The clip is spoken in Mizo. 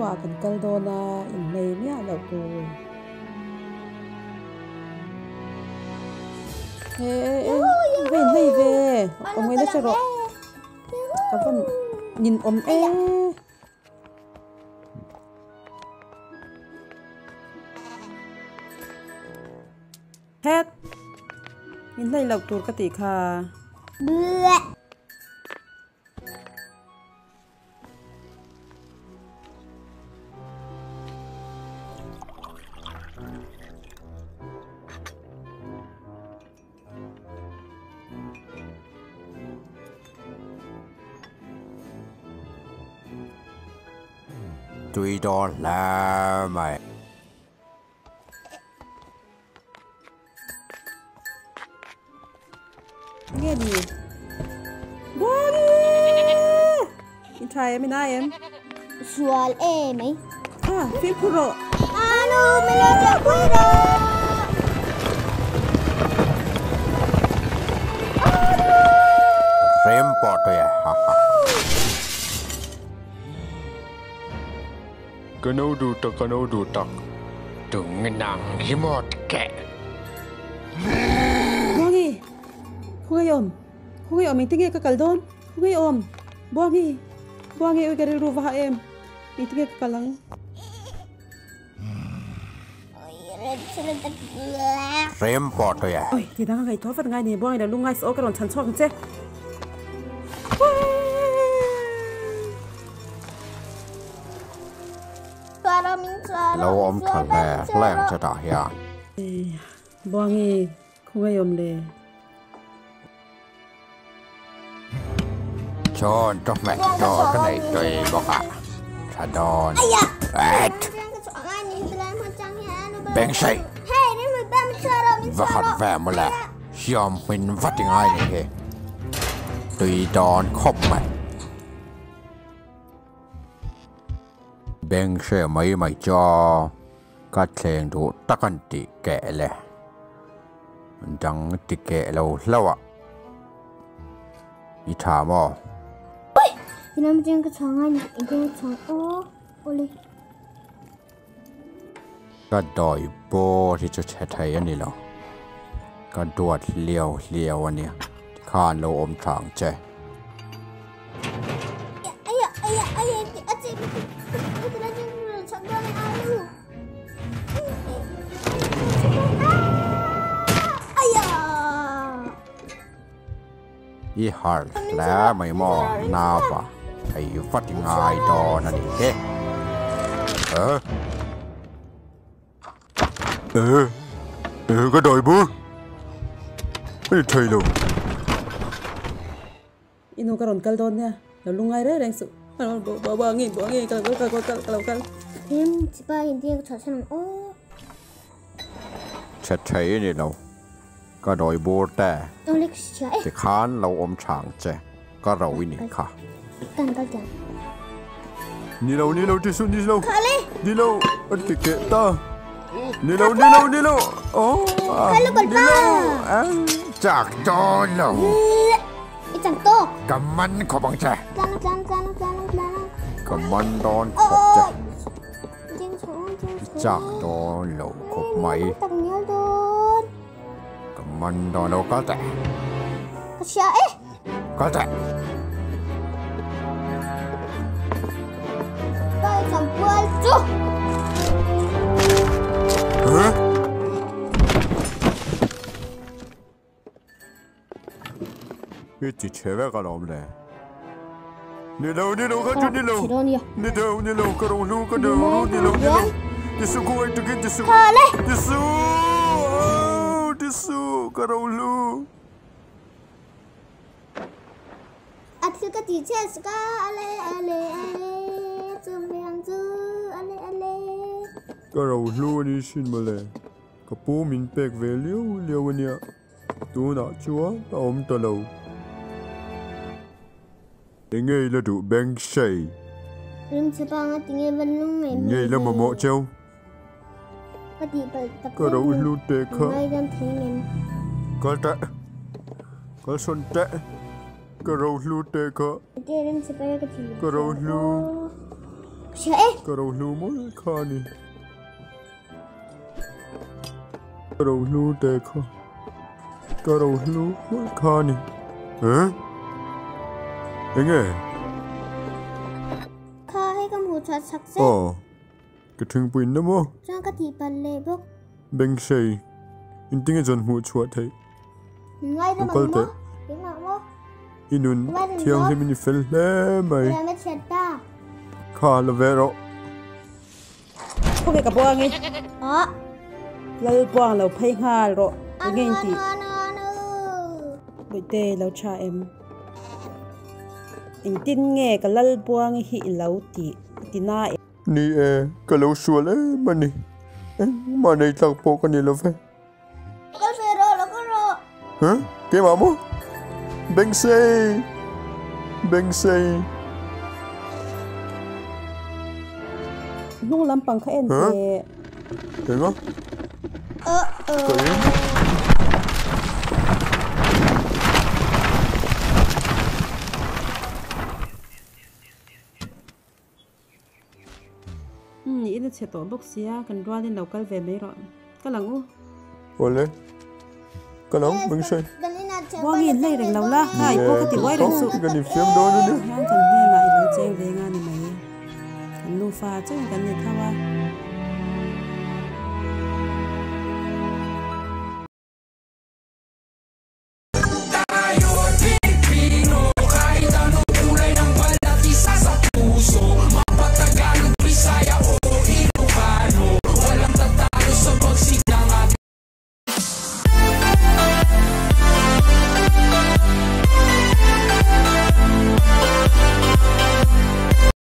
Khuaah kan kal dawn a, inhlei miah loh tur. E e e, va inhlei ve, awm ngaihna hre rawh. Ka van ninawm e. Het! Inhlei loh tur ka tih kha. Tui dawn hle mai. Nge ni? Buangi! In tha em, in ai em? Sual e mai. Ha, fimkhur rawh. Anu, min lo chawh pui rawh. Rem pawh tui e, ha ha. Ka no duh tak, ka no duh tak. Tung nang hi maw keh. Buangi! Khawngaih awm! Khawngaih awm engtinge ka kal dawn? Khawngaih awm! Buangi! Buangi ui ka rilru va ha em? Engtinge ka kal ang? Rem pawh tawih e. Oi, ti dang a ngaihtuah vat ngai ni. Buangi lo lungngai saw ka rawn chhan chhuak ang che. Lo awm tha hle hle ang che tah hian. Buangi, khawngaih awm le. Chuan ka hmeh tawh ka nei tui bawk a, tha dawn. Et! Bengchhei! Va khat ve mawle, siam hmin vat i ngai ni hi. Tui dawn khawp mai. Beng hre mai mai chu ka thleng duh tak an tih keh le. Dang ti keh lo hlauh a. I tha maw? Ka dawi bawr hi chu chhe thei a ni lo. Ka duat hliau hliau a nia. Tikhan lo awm tha ang che. I harh hle mai maw naupa hei vat i ngai dawn a nih hi. E e ka dawi bur a ni thei lo. I nu ka rawn kal dawn nia, lo lungngai reng reng suh. Buangi buangi ka lo kal ka lo kal. Him chipa in tia ka chhuah chhan ang aw. Chhe thei i ni lo, ka dawi bur te tikhan lo awm chang che, ka ro i nih kha. Ni lo ni lo ti suh ni lo ni lo a ti keh ta ni lo ni lo ni lo oh ni lo chak dawn lo ka man khawp ang che ka man dawn khawp che i chak dawn lo khawp mai ka man dawn lo kal teh kal teh. I ti chhe vek alawm le. Ni lo, ni lo, ka chu ni lo. Ni lo, ni lo, ka rawng hlu, ka do ru, ni lo, ni lo. Ti su ku ai tukin ti su. Ti su, oh, ti su, ka rawng hlu. A thil ka ti che ska ale ale ale chu veng chu ale ale. Ka rawng hlu ani sin mawle. Ka pu min pek ve liau liau ania. Tunah chuan a awm ta lo. Enge i la duh Bengshei? Rimchhe panga tinge van lung mai Enge i la mamawh cheu? Ka tih palh tak Ka ro hlu teh kha. Ngai dam thei ngem. Kal teh. Kal sawn teh. Ka ro hlu teh kha. Enge rimchhe panga ka tih Ka ro hlu. Hria e. Ka rohlu mawlh kha a ni. Ka rohlu te kha. Ka rohlu mawlh kha a ni. Eh? Enge? Kha hei ka hmuh chhuah chak che. Aw. Ka thingpui in na maw? Chuan ka tih palh leh bawk. Bengshei. Engtinge chuan hmuh chhuah theih? Min ngaidam ang maw? Keimah maw? I nun thianghlim in i fel hle mai. Kha la ve rawh. Khawnge ka buang i? Lal buang lo phei nghal rawh. Enge in tih? Bawihte lo tha em? Engtin nge ka lal buang i hi i lo tih? I ti na em? Ni e, ka lo sual em a ni. Engmah nei tlak pawh ka ni lo ve. Kal ve rawh, lo kal rawh. Huh? Keimah maw? Bengsei! Bengsei! Hnung lampang kha en teh. Enga? Ka in? Umm in a chhe tawh bawk sia, kan rualin lo kal ve mai rawh. Ka lang u. Awle. Ka lang beng hrai. Buangi in hlei reng lo la, kha i pawh ka ti buai reng suh. Kan infiam dawn a nia. Hian kan hnenah i lo cheng ve nga ni mai. Kan nufa chauhin kan ni tho a.